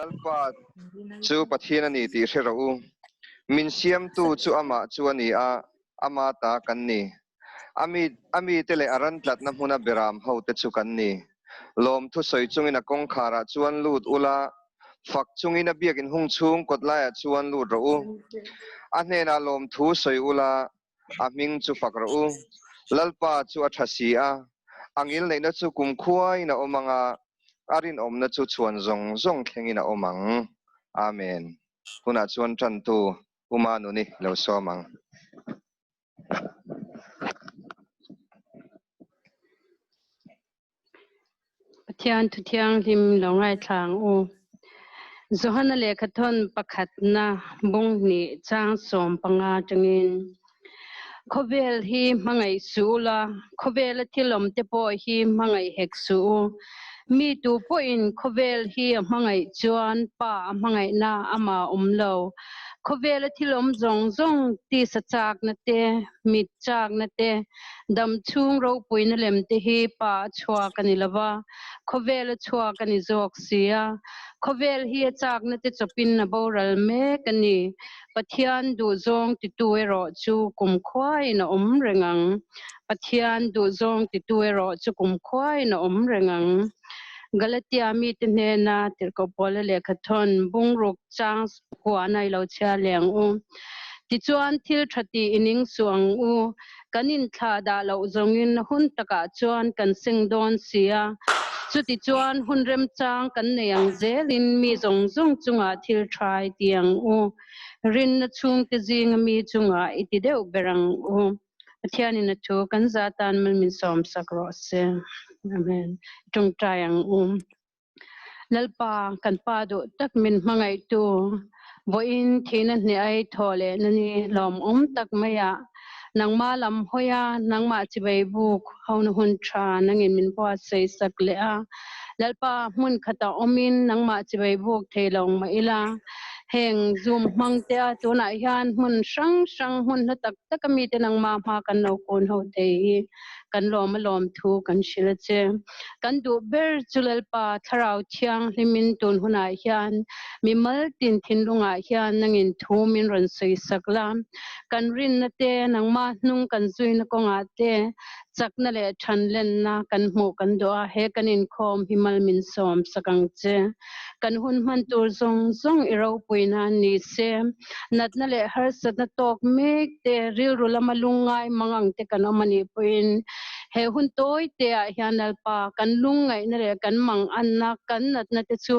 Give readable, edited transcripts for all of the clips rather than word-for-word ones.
Lalpa chu Pathian a ni tih hre rawh u. Min siamtu chu amah chu a ni a, ama ta kan ni. A mi, a mite leh a ran tlatna hmuna beram hote chu kan ni. Lawmthu sawi chungin a kawngkharah chuan lut ula, fak chungin a biakin hung chhung kawt laiah chuan lut rawh u. A hnenah lawmthu sawi ula, a hming chu fak rawh u. Lalpa chu a tha si a, a ngilneihna chu kumkhuain a awm ang a, a rinawmna chu chhuan zawng zawng thlengin a awm ang. Amen. Hunah chuan tantu Uma Nuni lo sawm ang. Pathian thu thianghlim lo ngaithla ang u. Johana lehkhathawn pakhatna bung hnih chang 15 atangin Khawvel hi hmangaih suh ula, khawvela thil awm te pawh hi hmangaih hek suh u. Mi tu pawhin khawvel hi a hmangaih chuan Pa a hmangaihna amah a awm lo. Khawvela thil awm zawng zawng tisa chakna te, mit chakna te, Dam chhung ropuina lem te hi pa a chhuak a ni lo va, khawvel a chhuak a ni zawk si a. Khawvel hi a chakna te chawpin a boral mek a ni. Pathian duhzawng titu erawh chu kumkhuain a awm reng ang. Pathian duhzawng titu erawh chu kumkhuain a awm reng ang. Galatia mite hnena Tirhkoh Paula lehkhathawn bungruk chang huan a i lo chhiar leh ang u. Tichuan, thil tha tih i ning suh ang u. Kan inthlah dah loh zawngin hun takah chuan kan seng dawn si a. Chutichuan, hun remchang kan nei ang zelin mi zawng zawng chungah thil tha i ti ang u. Rinna chhungte zinga mi chungah i ti deuh ber ang u. Pathianin a thu kan za tan mal min sawmsak rawh se. Amen. I tawngtai ang u. Lalpa, kan Pa duh tak min hmangaihtu, vawiin thihna hneh ai thaw leh na ni lawmawm tak maiah nangma lam hawi a, nangmah chibai buk hona hun tha nangin min buatsaih sak leh a. Lalpa, hmun khatah awmin nangmah chibai buk thei lo mah ila, heng Zoom hmang te a tunah hian hmun hrang hrang hmun hla tak tak a mite nangmah hma kan lo kun ho thei hi kan lawm a lawm thu kan hrilh a che. Kan duh ber chu Lalpa Thlarau Thianghlimin tun hunah hian mimal tin thinlungah hian nangin thu min rawn sawi sak la. Kan rinna te, nangmah hnung kan zuina kawngah te chakna leh thanlenna kan hmuh kan duh a, he kan inkhawm hi mal min sawm sak ang che. Kan hun hman tur zawng zawng i ropuina ni se. Natna leh harsatna tawk mek te, rilru lama lungngai mang ang te kan awm a nih pawhin he hun tawi te ah hian Lalpa kan lungngaihna leh kan manganna, kan natna te chu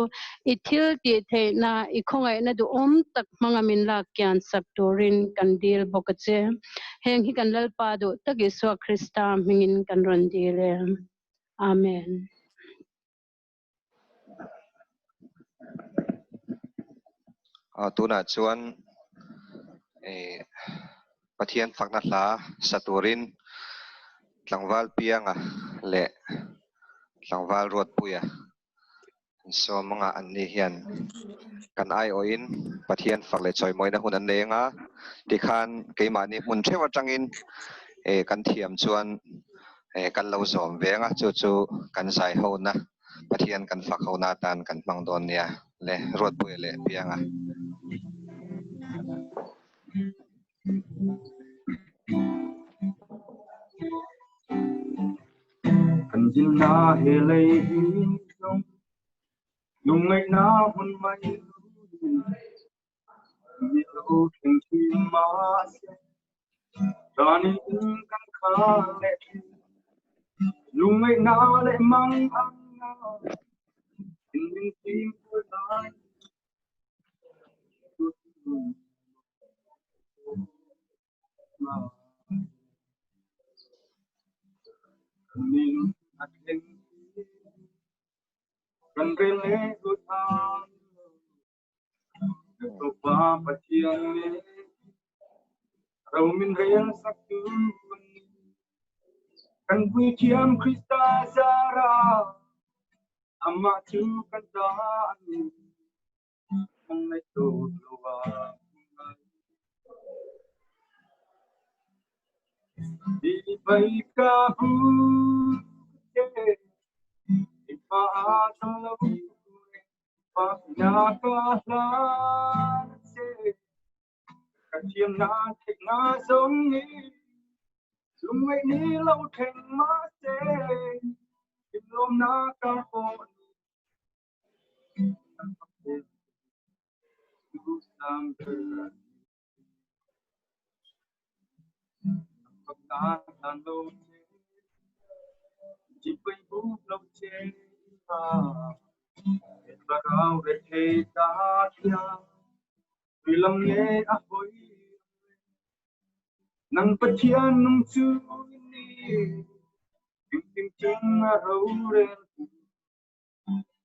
i thil tih theihna, i khawngaihna duhawm tak hmanga min lak kian sak turin kan dil bawk a che. Heng hi kan Lalpa duh tak Isua Krista hmingin kan rawn dil e. Amen. Tunah chuan Pathian fakna hla sa turin tlangval Pianga leh tlangval Ruatpuia an sawm anga an ni hian kan aiawhin Pathian fak leh chawimawina hun an nei anga tikhan keimahni hmun theuh atangin kan thiam chuan kan lo zawm ve anga chu chu kan zai hona Pathian kan fak hona atan kan hmang dawn nia le Ruatpuia leh Pianga. Kan zinna he lei hi zawng lungngaihna hun mai ni lo thleng thin mahse Rani in kan kha leh thin lungngaihna leh mang anna in min fimkhur lai Min a thleng kan rel le than Pa Pathian nih ro min rel sak tu kan puithiam Krista zara amah cu kan ta ani kan ngaih tuk lo ah Di bai ka bu te pa lo. Fakna ka hlan che Ka thiamna theihna zawng ni Lungngaih ni lo thleng mahse Hlimlawmna ka pawh ni Kan fak che Duhsam ber Fakna hlan lo che Chibai buk lo che Thlarau rethei ta hian Tui lam nge a hawi Nang Pathian nung cu ni Engkim cung a rorel tu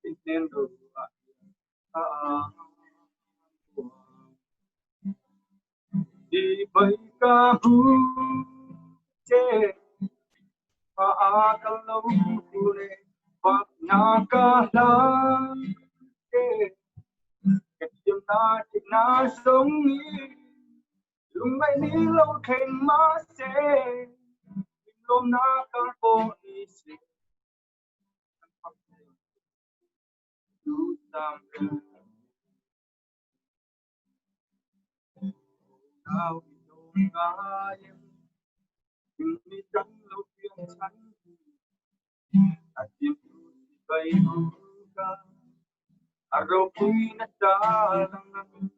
In hnen ro ah a Di bai ka bu che Pa a ka lo hure Fakna ka hlan che Ka thiamna thihna song ni Lungngaih ni lo thleng mahse Hlimlawmna kar pawh ni se Kan fak zel Duhsam ber Nau i dawm ngai em Mi dang lo pian chhan A thiamtu chibai buka A ropui na ta lang ang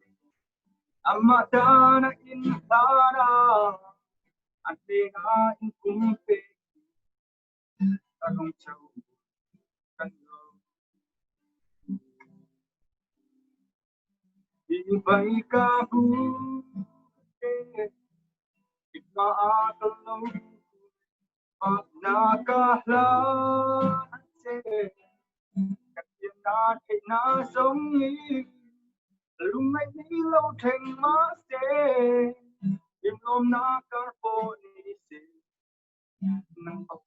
Amah tan a in hlan a A hnenah in pumpek A rung cho kan lo Chibai ka bu che Ikma a ka lo Fakna ka hlan che Ka thiamna theihna zawng ni Lungngaih ni lo thleng mahse Hlimlawmna kar pawh ni se Nang fak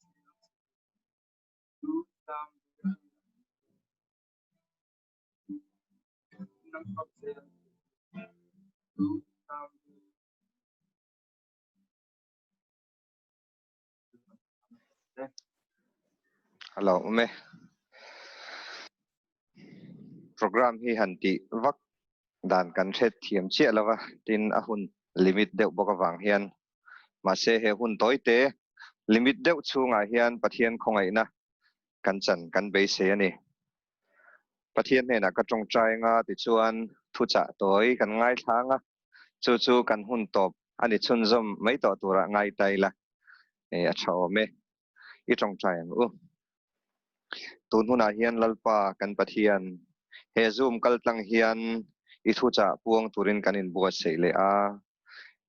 duhsam ber Nang fak zel duhsam ber Hello me program hi han ti vak dan kan hret thiam chiah lova tin a hun limit deuh bawk awang hian mahse he hun tawite limit deuh chhungah hian Pathian khawngaihna kan chan kan beisei ani. Pathian hnenah ka tawngtai anga tichuan thuchah tawi kan ngaithla anga chu chu kan hun tawp a ni chhunzawm mai tawh turah ngai ta ila e a tha awm e i tawngtai ang u. Tun hunah hian Lalpa kan Pathian he Zoom kaltlang hian i thuchah puang turin kan inbuatsaih leh a.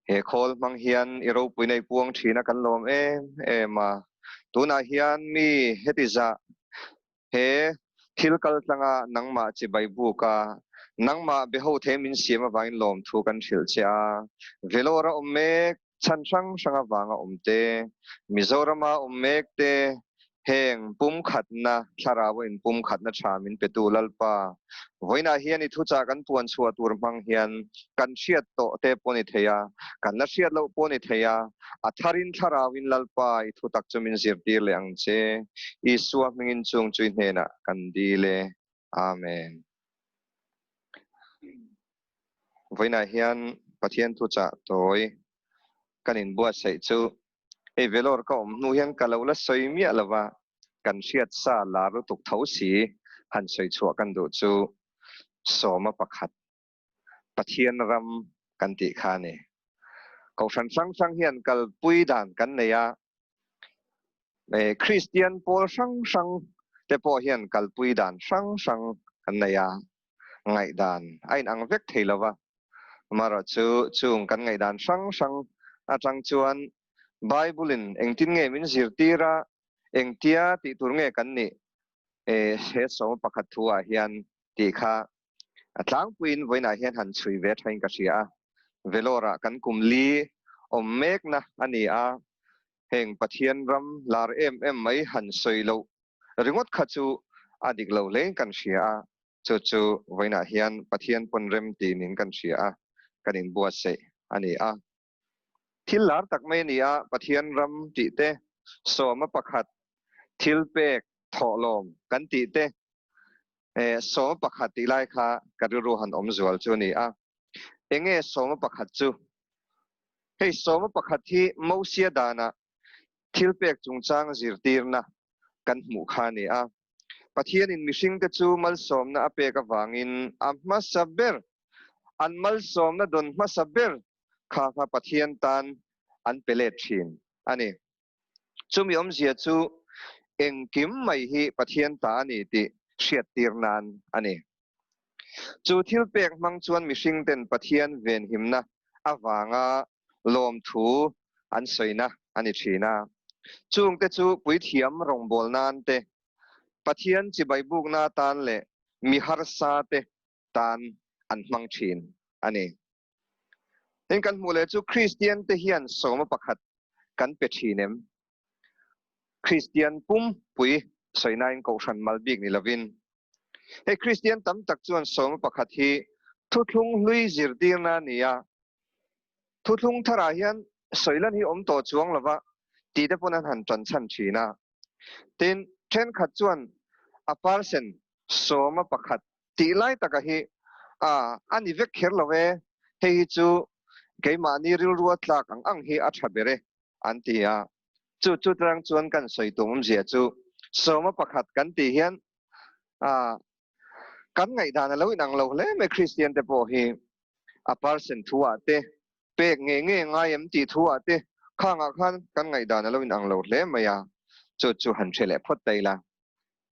He khawl hmang hian i ropui nei puang thin a kan lawm em em a. Tunah hian mi heti zah he thil kaltlanga nangmah chibai buka nangmah beho the min siam avangin lawmthu kan hrilh che a. Vellore a awm mek chhan hrang hrang avanga awm te, Mizorama awm mek te, Heng pumkhatna, thlarau in pumkhatna tha min petu Lalpa, vawiinah hian i thuchah kan puan chhuah tur hmang hian kan hriat tawh te pawh ni thei a, kan la hriat loh pawh ni thei a, a tharin thlarau in Lalpa i thutak chu min zirtir leh ang che. Isua hmingin chung chu i hnenah kan dil e. Amen. Vawiinah hian Pathian thuchah tawi kan inbuatsaih chu Hei Vellore ka awm hnu hian ka lo la sawi miah lo va, kan hriat sa lar lutuk tho si han sawi chhuah kan duh chu sawma pakhat Pathian ram kan tih kha a ni. Kohhran hrang hrang hian kalpui dan kan nei a, Kristian pawl hrang hrang te pawh hian kalpui dan hrang hrang kan nei a, ngaihdan a inang vek thei lo va. Amaherawhchu chung kan ngaihdan hrang hrang atang chuan Bible-in engtin nge min zirtir a, engtia tih tur nge kan nih he sawma pakhat thu-ah hian tih kha a tlangpuiin vawiinah hian han chhui ve thain ka hria a. Vellore-ah kan kum li awm mekna a ni a, heng Pathian ram lar em em mai han sawi loh ringawt kha chu a dik lo hlein kan hria a, chu chu vawiinah hian Pathian pawn rem tih nin kan hria a, kan inbuatsaih a ni a. Thil lar tak mai a ni a, Pathian ram tih te, sawma pakhat, thil pek, thawhlawm kan tih te. Eh, sawma pakhat tih lai kha ka rilru han awm zual chu a ni a. Enge sawma pakhat chu? Hei sawma pakhat hi Mosia dana thil pek chungchang zirtirna kan hmuh kha a ni a. Pathianin mihringte chu malsawmna a pek avangin a hmasa ber, an malsawmna dawn hmasa ber kha kha Pathian tan an pe let thin a ni. Chumi awmzia chu engkim mai hi Pathian ta a ni tih hriattir nan a ni. Chu thil pek hmang chuan mihringten Pathian venhimna avanga lawmthu an sawina a ni thin a. Chungte chu puithiam rawngbâwl nan te, Pathian chibai bukna atan leh mi harsa te tan an hmang thin a ni. Tin, kan hmuh leh chu Kristian te hian sawma pakhat kan pe thin em? Kristian pum pui sawinain kohhran mal bik ni lovin. Hei Kristian tam tak chuan sawma pakhat hi thuthlung hlui zirtirna a ni a, thuthlung tharah hian sawilan hi awm tawh chuang lova tih te pawn an han tan chhan thin a. Tin, thenkhat chuan a percent sawma pakhat tih lai taka hi a a ni vek kher lo e, hei hi chu keimahni rilrua tlak ang ang hi a tha ber e an ti a. Chu chu tlang chuan kan sawi tum awmzia chu sawma pakhat kan tih hian a kan ngaihdan a lo inang lo hle mai Kristian te pawh hi a percent thu ah te pek nge nge ngai em tih thu ah te khangah khan kan ngaihdan a lo inang lo hle mai a, chu chu han hre leh phawt ta ila.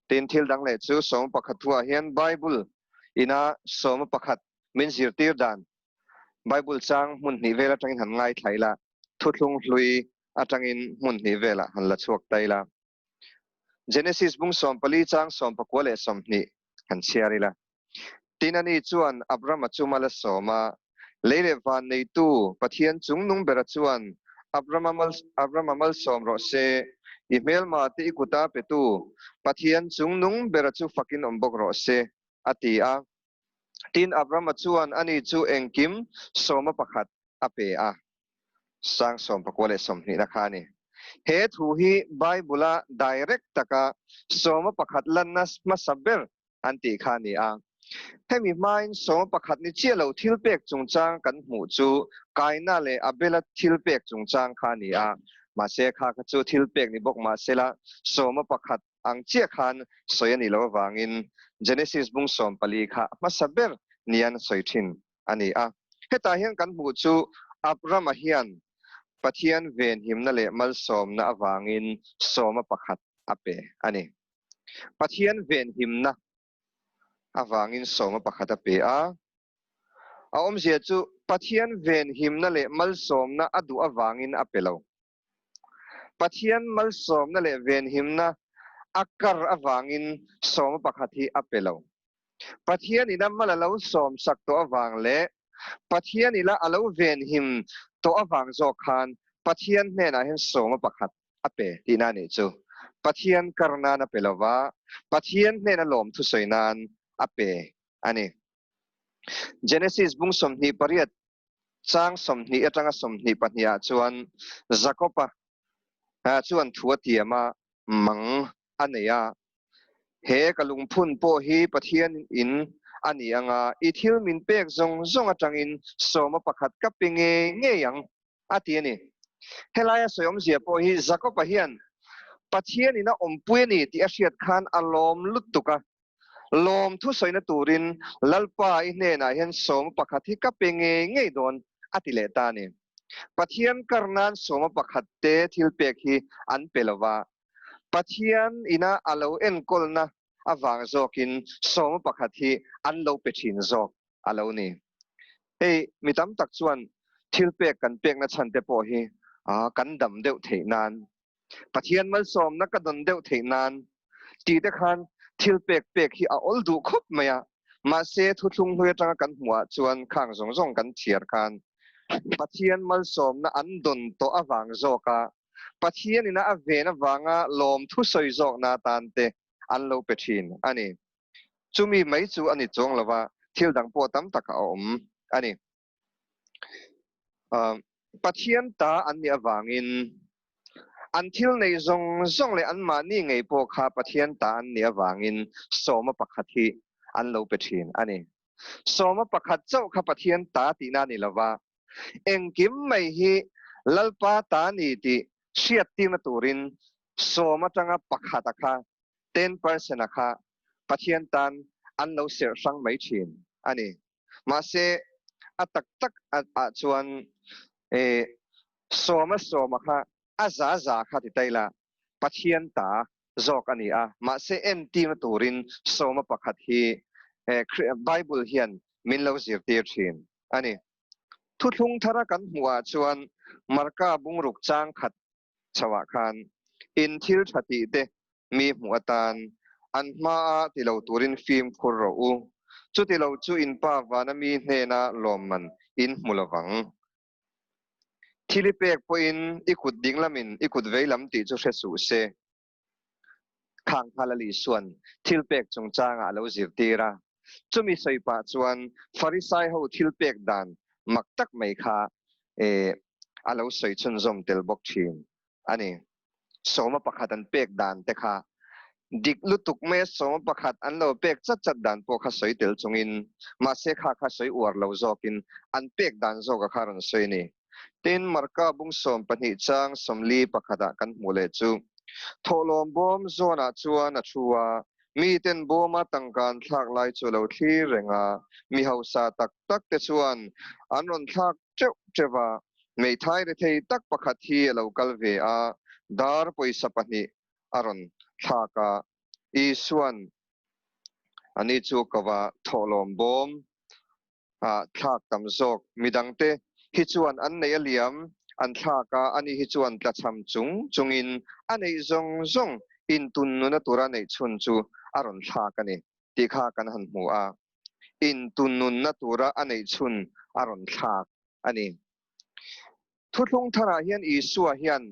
Tin, thil dang leh chu sawma pakhat thuah hian Bible ina sawma pakhat min zirtir dan Bible chang hmun hnih vel atangin han ngaithla ila, thuthlung hlui atangin hmun hnih velah han la chhuak ta ila. Genesis bung 14 chang 19 leh 20 han chhiar ila. Tin, ani chuan Abrama chu mal a sawm a, Lei leh van neitu Pathian chungnung bera chuan Abrama mal Abrama malsawm rawh se, i hmelma te i kuta petu Pathian chungnung bera chu fakin awm bawk rawh se, a ti a. Tin, Abrama chuan ani chu engkim sawma pakhat a pe a. Sang 19 leh 20 na kha a ni. He thu hi Bible-a direct taka sawma pakhat lanna hmasa ber an tih kha a ni a. Hemi hmain sawma pakhat ni chiah lo thil pek chungchang kan hmuh chu Kaina leh Abela thil pek chungchang kha a ni a. Mahse kha kha chu thil pek ni bawk mahsela sawma pakhat ang chiah khan sawi a nih loh avangin Genesis bung 14 kha hmasa ber nian sawi thin a ni a. Hetah hian kan hmuh chu Abrama hian Pathian venhimna leh malsawmna avangin sawma pakhat a pe a ni. Pathian venhimna avangin sawma pakhat a pe a. A awmzia chu Pathian venhimna leh malsawmna a duh avangin a pe lo. Pathian malsawmna leh venhimna a kar avangin sawma pakhat hi a pe lo. Pathian ina mal a lo sawm sak tawh avang leh Pathian ila a lo venhim tawh avang zawk khan Pathian hnenah hian sawma pakhat a pe tihna a nih chu. Pathian kar nan a pe lo va, Pathian hnena lawm thusawi nan a pe a ni. Genesis bung 28 chang 20 atanga 22 ah chuan Jakob-a chuan thu a tiam a, mang a nei a. He ka lungphun pawh hi Pathian in a ni ang a, i thil min pek zawng zawng atangin sawma pakhat ka pe ngei ngei ang a ti a ni. Helaia sawi awmzia pawh hi Jakob-a hian Pathian in a awmpui a ni tih a hriat khan a lawm lutuk a. Lawm thusawina turin Lalpa i hnenah hian sawma pakhat hi ka pe ngei ngei dawn a ti leh ta a ni. Pathian kar nan sawma pakhat te thil pek hi an pe lo va, Pathian ina a lo enkawlna avang zawkin sawma pakhat hi an lo pe thin zawk a lo ni. Hei mi tam tak chuan thil pek kan pekna chhan te pawh hi kan dam deuh theih nan, Pathian malsawmna ka dawn deuh theih nan tih te khan thil pek pek hi a awl duh khawp mai a. Mahse thuthlung hlui atanga kan hmuh ah chuan khang zawng zawng kan chhiar khan Pathian malsawmna an dawn tawh avang zawk a Pathian ina a ven avanga lawm thusawi zawkna atan te an lo pe thin a ni. Chumi mai chu a ni chuang lova thil dang pawh tam tak a awm a ni. Pathian ta an nih avangin an thil nei zawng zawng leh anmahni ngei pawh kha Pathian ta an nih avangin sawma pakhat hi an lo pe thin a ni. Sawma pakhat chauh kha Pathian ta tihna a ni lova, engkim mai hi Lalpa ta ni tih hriattirna turin sawm atanga pakhat a kha, 10% a kha Pathian tan an lo serh hrang mai thin a ni. Mahse, a tak tak ah chuan sawma sawma kha a za za kha ti ta ila Pathian ta zawk a ni a, mahse entirna turin sawma pakhat hi Bible hian min lo zirtir thin a ni. Thuthlung thara kan hmuh ah chuan Marka bungruk chang khat chhoah khan in thil tha tih te mi hmuh atan an hmaa ti lo turin fimkhur rawh u, chuti lo chu in Pa vana mi hnena lawmman in hmu lovang. Thil i pek pawhin i kut ding lamin i kut vei lam tih chu hre suh se. Khang kha Lali Suan thil pek chungchangah a lo zirtir a. Chumi sawi pah chuan Farisai ho thil pek dan mak tak mai kha a lo sawi chhunzawm tel bawk thin a ni. Sawma pakhat an pek dan te kha dik lutuk mai a, sawma pakhat an lo pek chat chat dan pawh kha sawi tel chungin mahse kha kha sawi uar lo zawkin an pek dan zawka kha rawn sawi a ni. Tin, Marka bung 12 chang 40 pakhatah kan hmuh leh chu thawhlawm bawm zawnah chuan a thu a, miten bawma tangka an thlak lai chu a lo thlir reng a, mi hausa tak tak te chuan an rawn thlak teuh teuh a, Hmeithai rethei tak pakhat hi a lo kal ve a, dar pawisa pahnih a rawn thlak a, Isua'n ani chu ka va thawhlawm bawm a thlak tam zawk. Midangte hi chuan an neih a liam an thlak a, ani hi chuan tlachham chung chungin a neih zawng zawng intun nuna tura neih chhun chu a rawn thlak a ni tih kha kan han hmu a, intun nunna tura a neih chhun a rawn thlak a ni. Thuthlung tharah hian Isua hian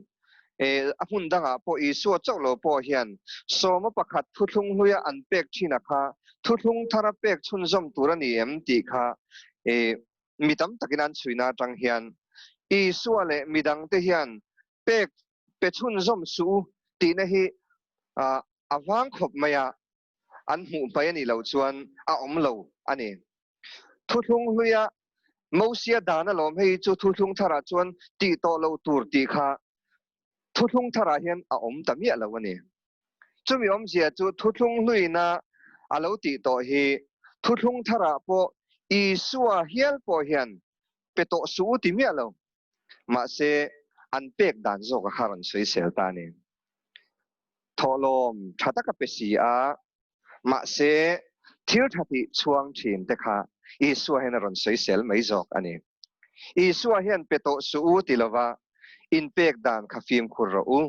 a hmun dangah pawh Isua chauh lo pawh hian sawma pakhat thuthlung hluia an pek thin a kha thuthlung thara pek chhunzawm tur a ni em tih kha mi tam takin an chhuina atang hian Isua leh midangte hian pek pe chhunzawm suh u tihna hi a vang khawp mai a, an hmuh hmai a nih loh chuan a awm lo a ni. Thuthlung hluia Mosia dan alawm hei chu thuthlung tharah chuan tih tawh loh tur tih kha thuthlung tharah hian a awm ta miah lo a ni. Chumi awmzia chu thuthlung hluina a lo tih tawh hi thuthlung tharah pawh Isua hial pawh hian pe tawh suh u ti miah lo. Mahse an pek dan zawk a kha rawn sawisel ta a ni. Thawhlawm tha taka pe si a, Mahse, thil tha tih chhuang thin te kha Isua hian a rawn sawisel mai zawk a ni. Isua hian pe tawh suh u ti lova inpek dan kha fimkhur rawh u,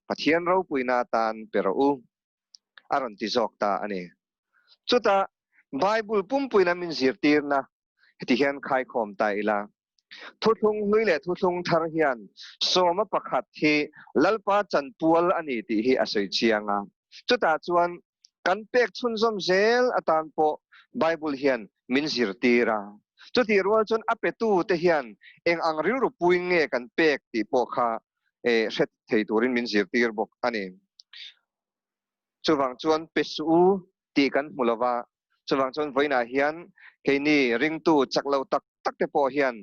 Pathian ropuina atan pe rawh u a rawn ti zawk ta a ni. Chutah Bible pumpui lam inzirtirna heti hian khaikhawm ta ila. Thuthlung hlui leh thuthlung thar hian sawma pakhat hi Lalpa chanpual a ni tih hi a sawi chiang a. Chutah chuan kan pek chhunzawm zel atan pawh Bible hian min zirtir a. Chutih rual chuan a petute hian eng ang rilru puin nge kan pek tih pawh kha hre thei turin min zirtir bawk a ni. Chuvang chuan pe suh u tih kan hmu lova, Chuvang chuan vawiinah hian keini ringtu chak lo tak tak te pawh hian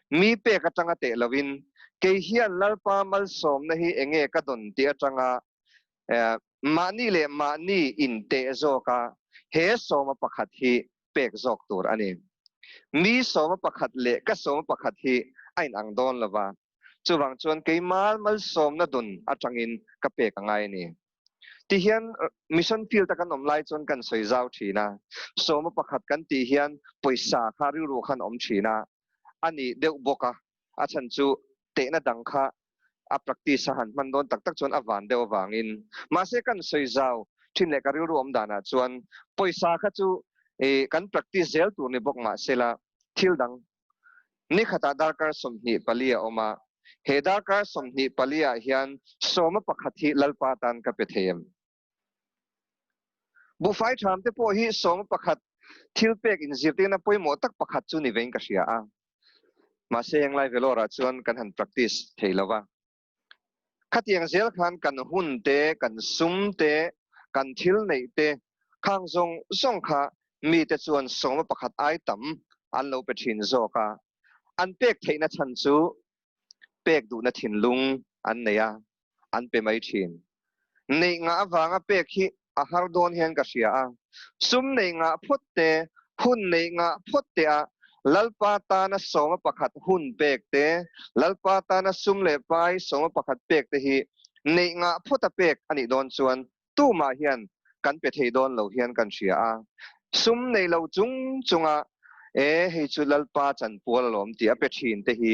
mi pek atanga teh loin kei hian Lalpa malsawmna hi enge ka dawn tih atanga mahni leh mahni inteh zawka he sawma pakhat hi pek zawk tur a ni. Mi sawma pakhat leh ka sawma pakhat hi a inang dawn lova, chuvang chuan keimal malsawmna dawn atangin ka pek a ngai a ni. Ti hian mission field a kan awm lai chuan kan sawi zau thin a, sawma pakhat kan tih hian pawisa kha rilru khan awm thin a, a ni deuh bawk a, a chhan chu tehna dang kha a practice a han hman dawn tak tak chuan a van deuh avangin. Mahse kan sawi zau thin leh ka rilru awm danah chuan pawisa kha chu kan practice zel tur ni bawk mahsela thil dang Nikhatah darkar 24 a awm a, he darkar 24 ah hian sawma pakhat hi Lalpa tan ka pe thei em? Buhfai ṭham te pawh hi sawma pakhat thil pek inzirtirna pawimawh tak pakhat chu ni vein ka hria a. Mahse henglai Vellore-ah chuan kan han practice thei lo va. Khatiang zel khan kan hun te, kan sum te, kan thil neih te khang zawng zawng kha mite chuan sawma pakhat ai tam an lo pe thin zawk a. An pek theihna chhan chu pek duhna thinlung an nei a, an pe mai thin. Neih ngah avanga pek hi a har dawn hian ka hria a, sum neih ngah phawt te, hun neih ngah phawt te ah Lalpa tana sawma pakhat hun pek te, Lalpa tana sum leh pai sawma pakhat pek te hi neih ngah phawta pek a nih dawn chuan tumah hian kan pe thei dawn lo hian kan hria a. Sum nei lo chung chunga e hei chu Lalpa chanpual alawm tih a pe thin te hi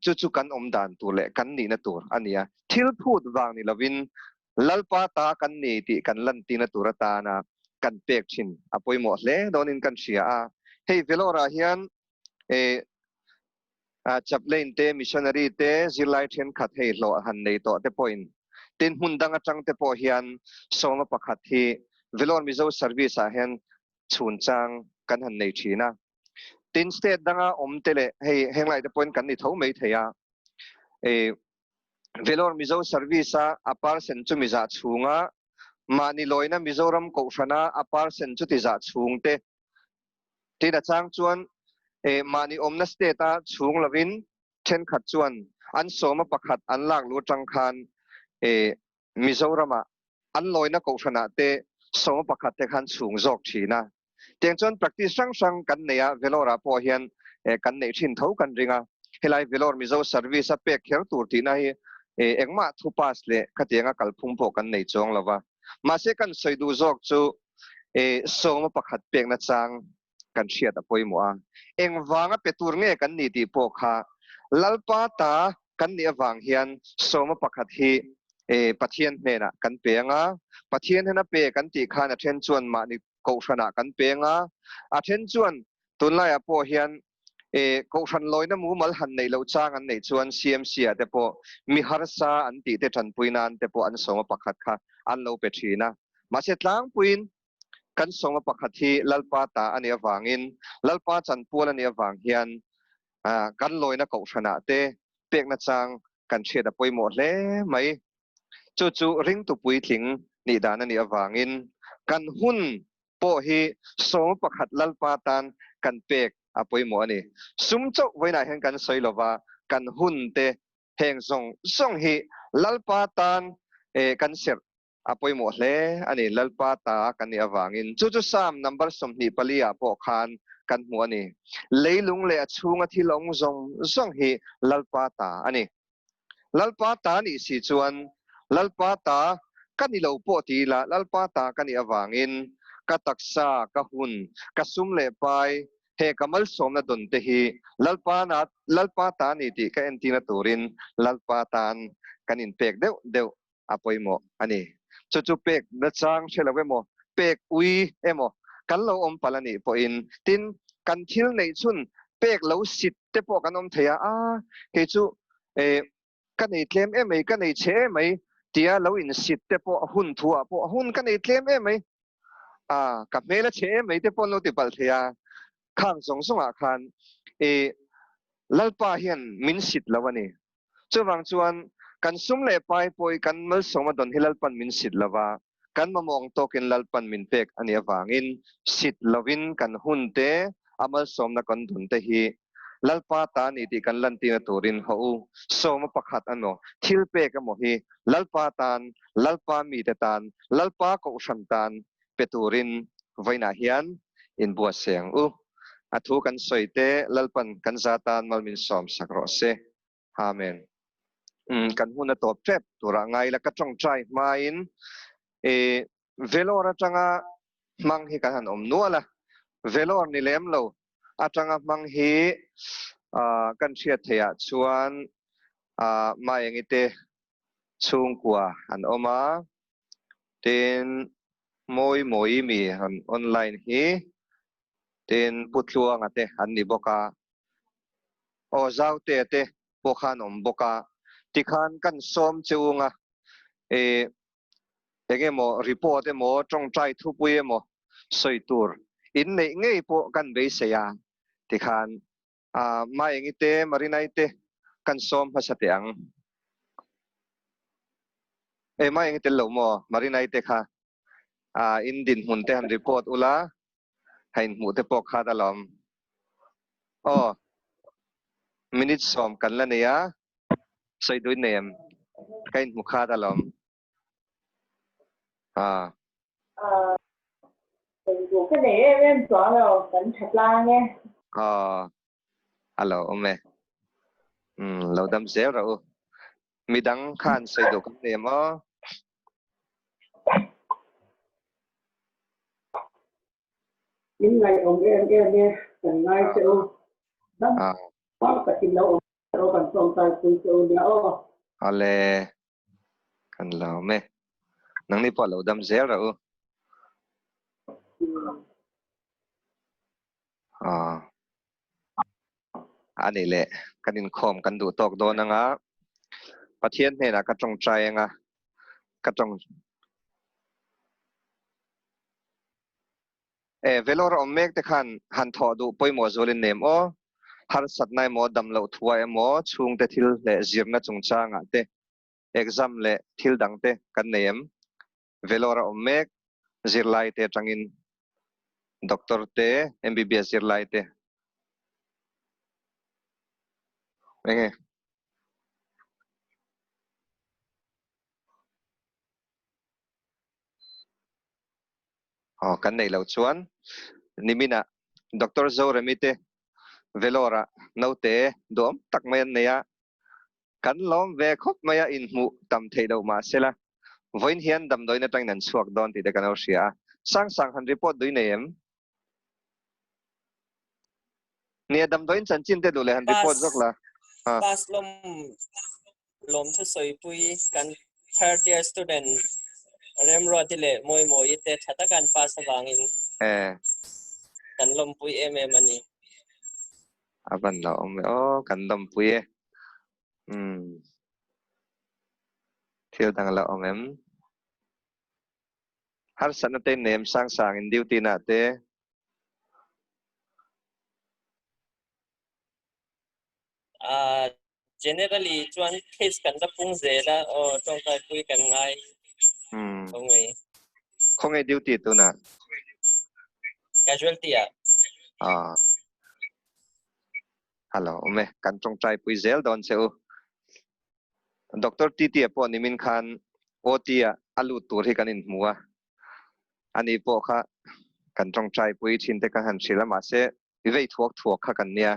chu chu kan awm dan tur leh kan nihna tur a ni a. Thil phut vang ni lovin Lalpa ta kan ni tih kan lantirna tur atana kan pek thin a pawimawh hle dawnin kan hria a. Hei Vellore-ah hian chaplain te, missionary te, zirlai thenkhat hei hlawh han nei tawh te pawhin tin hmun dang atang te pawh hian sawma pakhat hi Vellore Mizo Service-ah hian chhun chang kan han nei thin a. Tin state danga awm te leh hei henglai te pawhin kan ni tho mai thei a. Vellore Mizo Service a a percent chu mi zah chhunga mahni lawina Mizoram Kohhrana a percent chu ti zah chhung te tin a chang chuan mahni awmna state a chhung lovin thenkhat chuan an sawma pakhat an lak lu atang khan Mizorama an lawina Kohhranah te sawma pakhat te khan chhung zawk thin a. Tiang chuan practice hrang hrang kan nei a, Vellore ah pawh hian kan neih thin tho kan ring a. Helai Vellore Mizo Service a pek kher tur tihna hi engmah thu pass leh khatianga kalphung pawh kan nei chuang lo va. Mahse kan sawi duh zawk chu sawma pakhat pekna chang kan hriat a pawimawh a. Engvanga pe tur nge kan ni tih pawh kha Lalpa ta kan nih avang hian sawma pakhat hi Pathian hnenah kan pe anga, Pathian hnena pe kan tih khan a then chuan mahni kohhranah kan peng a, a then chuan tunlaiah pawh hian kohhran lawina mumal han neih loh chang an neih chuan CMC ah te pawh mi harsa an tih te tanpui nan te pawh an sawma pakhat kha an lo pe thin a. Mahse tlangpuiin kan sawma pakhat hi Lalpa ta a nih avangin, Lalpa chanpual a nih avang hian kan lawina kohhranah te pekna chang kan hriat a pawimawh hle mai. Chu chu ringtu puitling nih dan a nih avangin kan hun pawh hi sawma pakhat Lalpa tan kan pek a pawimawh a ni. Sum chauh vawiinah hian kan sawi lova, kan hun te heng zawng zawng hi Lalpa tan kan serh a pawimawh hle a ni. Lalpa ta kan nih avangin chu chu Psalm number 24 ah pawh khan kan hmu a ni. Leilung leh a chhunga thil awm zawng zawng hi Lalpa ta a ni. Lalpa ta nih si chuan Lalpa ta ka ni lo pawh ti ila Lalpa ta ka nih avangin ka taksa, ka hun, ka sum leh pai, he ka malsawmna dawn te hi Lalpa na Lalpa ta ni tih ka entirna turin Lalpa tan kan inpek deuh deuh a pawimawh a ni. Chu chu pek nachang hre lo emaw, pek ui emaw kan lo awm palh a nih pawhin, tin, kan thil neih chhun pek lo sit te pawh kan awm thei a, a kei chu eh ka nei tlem em mai, ka nei chhe em mai tia lo insit te pawh a hun thu ah pawh hun ka nei tlem em mai, a ka hmel a chhe em mai te pawh an lo ti palh thei a, khang zawng zawng ah khan eh Lalpa hian min sit lo a ni. Chuvang chuan kan sum leh pai pawh i kan malsawma dawn hi Lalpan min sit lova, kan mamawh ang tawkin Lalpan min pek a nih avangin sit lovin kan hun te, a malsawmna kan dawn te hi Lalpa ta a ni tih kan lantirna turin haw u. Sawma pakhat emaw, thil pek emaw hi Lalpa tan, Lalpa mite tan, Lalpa kohhran tan pe turin vawiinah hian inbuatsaih ang u. A thu kan sawi te Lalpan kan za tan mal min sawm sak rawh se. Amen. Kan hun a tawp tep turah ngai ila ka tawngtai hmain e Vellore atanga hmang hi kan han awm nual a. Vellore ni lem lo atanga hmang hi kan hriat theihah chuan Maengi te chhungkua an awm a. Tin Mawi Mawi mi han online hi tin Pu Tluanga te an ni bawk a. Aw Zaute te pawh khan awm bawk a. Tikhan kan sawm che ung a, e eng emaw report emaw tawngtai thupui emaw sawi tur in neih ngei pawh kan beisei a. Tikhan Maengi te Marinai te kan sawm hmasa teh ang. E Maengi tel lo maw Marinai te kha in dinhmun te han report ula. Hain hmuh te pawh khat alawm. Aw, minute sawm kan la nei a, sawi duin nei em? Ka inhmu khat alawm. Ah. Sawi duh ka nei em em chuang lo, kan tha tlang e. Aw, a lo awm e. Umm, lo dam zel rawh u. Midang khan sawi duh kan nei em aw? Min ngaihawm em em e, kan ngai che u. Dam takin lo awm rawh kan tawngtai pui che u nia aw. Awle, kan lo awm e. Nangni pawh lo dam zel rawh u. Aw. A nih leh, kan inkhawm kan duh tawk dawn anga Pathian hnenah ka tawngtai anga ka tawng E, Vellore awm mek te khan han thawh duh pawimawh zualin nem aw. Harsatna emaw, dam loh thua emaw, chhungte thil leh zirna chungchangah te, exam leh thil dang te kan nei em? Vellore awm mek zirlai te atangin doctor te, MBBS zirlai te. Enge? Aw, kan neih loh chuan niminah Doctor Zoremi te Vellore-ah naute duhawm tak mai an nei a, Kan lawm ve khawp mai a, inhmuh tam theih loh mah se la, vawiin hian damdawiin atangin an chhuak dawn tih te kan lo hria a. Sangsang han report dui nei em? Nia, damdawiin chanchin te duh leh han report zawk la. Pass lawm lawm thusawipui kan third year student Remruati leh Mawimawii te tha taka an pass avangin kan lawmpui em em a ni. A van lo awm e aw, kan lawmpui e. Umm. Thil dang la awm em? Harsatna te nem sang sang in duty na te. Ah, generally chuan case kan la pung zel a, aw tawngtai pui kan ngai. Umm. Tho mai. Khawnge duty tunah? Casualty ah. Ah. Hello, awm e. Kan tawngtai pui zel dawn che u. Doctor Titi-a pawh nimin khan OT-a a lut tur hi kan inhmu a. Ani pawh kha kan tawngtai pui thin te kan han hrilh a, mahse i vei thuak thuak kha kan nia.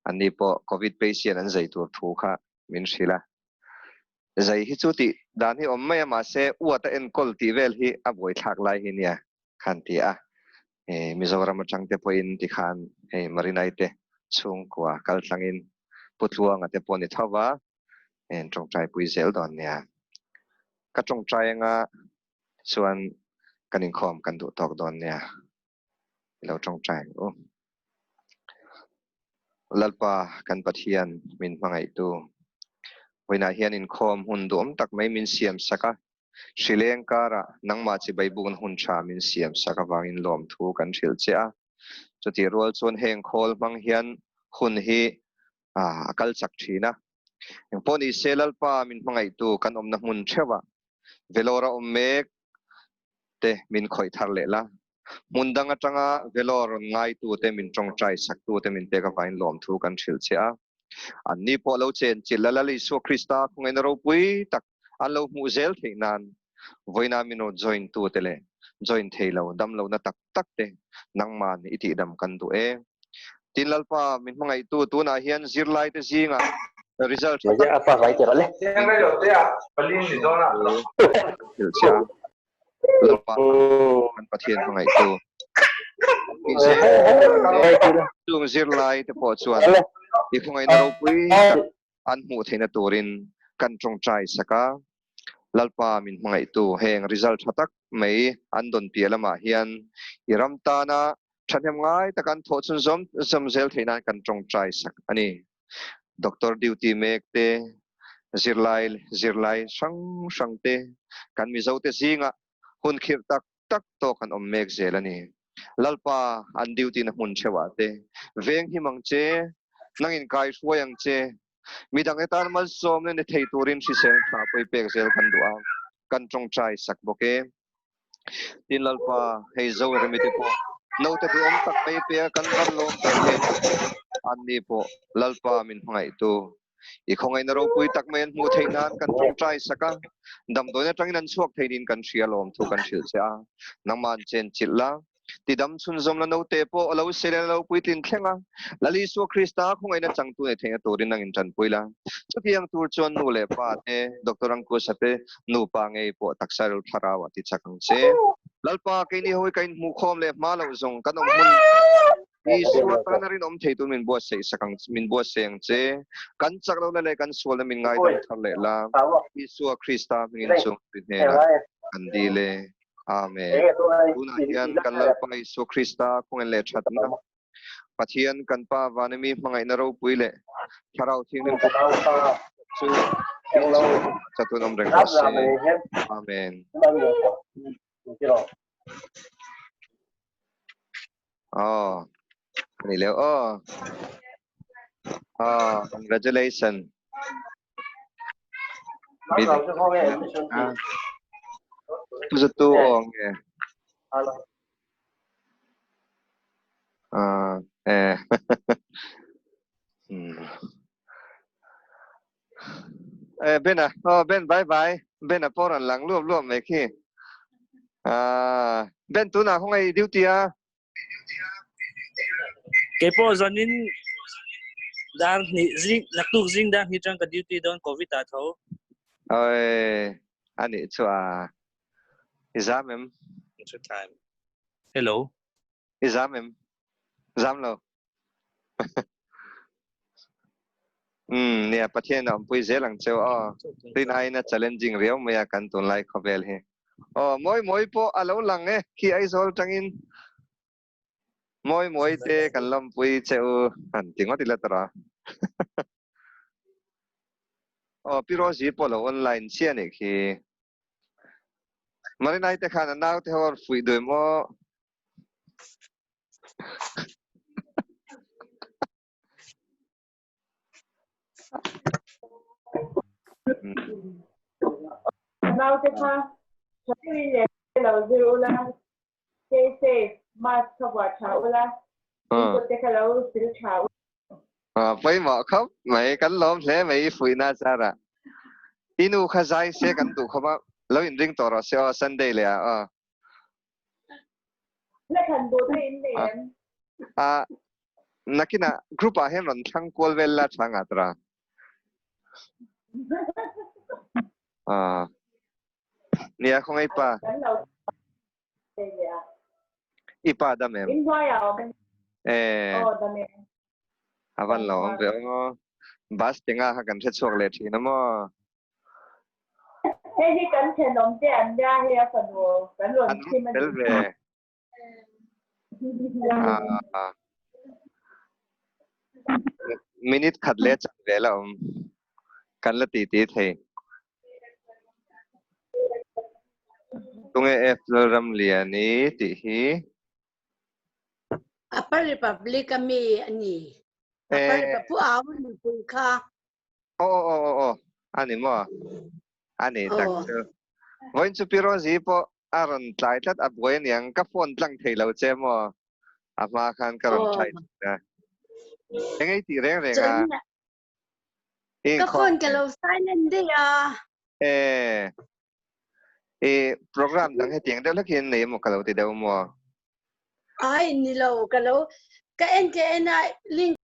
Ani pawh Covid patient an zei tur thu kha min hrilh a. Zei hi chu tih dan hi awm mai a, mahse uat a enkawl tih vel hi a buaithlak lai hi nia. khan ti a, Mizoram atang te pawhin tikhan hei Marinai te chhungkua kal tlangin Pu Tluanga te pawh ni tho va, hei an tawngtai pui zel dawn nia. Ka tawngtai anga chuan kan inkhawm kan duh tawk dawn nia. I lo tawngtai ang u. Lalpa kan Pathian min hmangaihtu, vawiinah hian inkhawm hun duhawm tak mai min siam sak a, Hrileng karah nangmah chibai bukna hun tha min siam sak avangin lawmthu kan hrilh che a. Chutih rual chuan heng khawl hmang hian hun hi a kal chak thin a. Engpawh ni se Lalpa min hmangaihtu kan awmna hmun theuhah Vellore a awm mek te min khawih thar leh la. Hmun dang atanga Vellore rawn ngaitute min tawngtai saktute min pek avangin lawmthu kan hrilh che a. Anni pawh lo chen chilh a Lal Isua Krista khawngaihna ropui tak an lo hmuh zel theih nan vawiina min rawn join tute leh join thei lo dam lohna tak tak te nangman i tihdam kan duh e. Tin Lalpa min hmangaihtu tunah hian zirlai te zingah result tha tak hrilh che a. Lalpa kan Pathian hmangaihtu chung zirlai te pawh chuan i khawngaihna ropui tak an hmuh theihna turin kan tawngtai sak a. Lalpa min hmangaihtu heng result tha tak mai an dawn piah lamah hian i ram tana thahnem ngai taka an thawh chhun zawm zawm zel theih nan kan tawngtai sak a ni. Doctor duty mek te, zirlai zirlai hrang hrang te, kan Mizo te zingah hun khirh tak tak tawk an awm mek zel a ni. Lalpa an duty na hmun theuhah te veng him ang che, nang in kai hruai ang che, midang te tan malsawmna ni thei turin hrisel tha pawi pek zel kan duh a, kan tawngtai sak bawk e. Tin Lalpa hei Zo Remite pawh. Naute duhawm tak mai pe a kan van lawm ber em. Anni pawh Lalpa min hmangaihtu. I khawngaihna ropui tak mai an hmuh theih nan kan tawngtai sak a, damdawiin atangin an chhuak thei niin kan hria lawm thu kan hrilh che a. Nangmah an chenchilh la, tidam chhunzawm la naute pawh a lo sel a lo puitlin thleng a, Lal Isua Krista khawngaihna changtu nei theihna turin nangin tanpui la. Chutiang tur chuan nu leh pa te, Doctor Angkusa te nupa ngei pawh taksa ril thlarau ah tichak ang che. Lalpa, keini ho hi ka inhmuhkhawm leh hma loh zawng kan awm hmun Isua tana rinawm thei tur min buatsaih sak ang, min buatsaih ang che. Kan chak lohna leh kan sualna min ngaidam thar leh la. Isua Krista hmingin chung tui hnenah kan dil e. Amen. Tunah hian kan Lalpa Isua Krista khawngaih leh thatna, Pathian kan Pa Vanimi hmangaihna ropui leh Thlarau Thianghlim chu chatun awm reng rawh se. Amen. Oh, ani leo. Oh. Oh, congratulations. Tu tu ong nge. Ah, eh. Eh, Ben à. Oh, Ben, bye bye. Ben a pawh rawn lang luap luap mai khi. Ah, Ben tunah khawngaih duty a. Kei pawh zanin dar hnih zing naktuk zing dar hnih tang ka duty dawn covid ah tho. Oi, ani chu a. I zam em? Time. Hello. I zam em? Zam lo. Um, nia Pathian a awmpui zel ang cheu aw. Rin aiin a challenging riau mai a kan tunlai khawvel hi. Aw, mawi mawi pawh a lo lang e, khi Aizawl tangin. Mawi mawi te kan lawmpui che u han ti ngawt ila tawrh a. Aw, Pi Rosie pawh lo online chiah anih khi. Marinai te khan a naute ho a fuih duh em aw. Naute kha tha deuhin lehkha lo zir ula, stay safe, mask kha vuah tha ula, in kut te kha lo sil tha ula. Pawimawh khawp mai, kan lawm hle mai i fuihna zarah. I nu kha zai se kan duh khawp a, lo inring tawh rawh se aw Sunday leh ah aw. La than duh te in nei em? A nakina group ah hian rawn thlang kual vel la tha nga tura. A nia khawngaih pa. Kan lo thei leh a. I pa dam em? In hnuai ah awm em? Eh. Aw dam em. A van lo awm ve aw. Bus tenga kha kan hre chhuak leh thin a maw? Hei hi kan thenawm te an nia hei a fanu kan rawn chhim a ni. Ve. Minute khat leh chan ve la awm. Kan la ti ti thei. Tunge F Lalramliani tih hi. Upper Republic a mi a ni. Upper Republic Pu Au nupui kha. Aw aw aw aw aw ani maw ani tak chu vawiin chu Pi Rosie pawh a rawn tlai tlat a buai aniang ka phone tlang thei lo che maw a hma khan ka rawn tlai thin a eng ei tih reng reng a ka phone ka lo silent daih a e i program dang hetiang deuh hlek hian nei emaw ka lo ti deuh maw ai ni lo ka lo ka en ka en a link.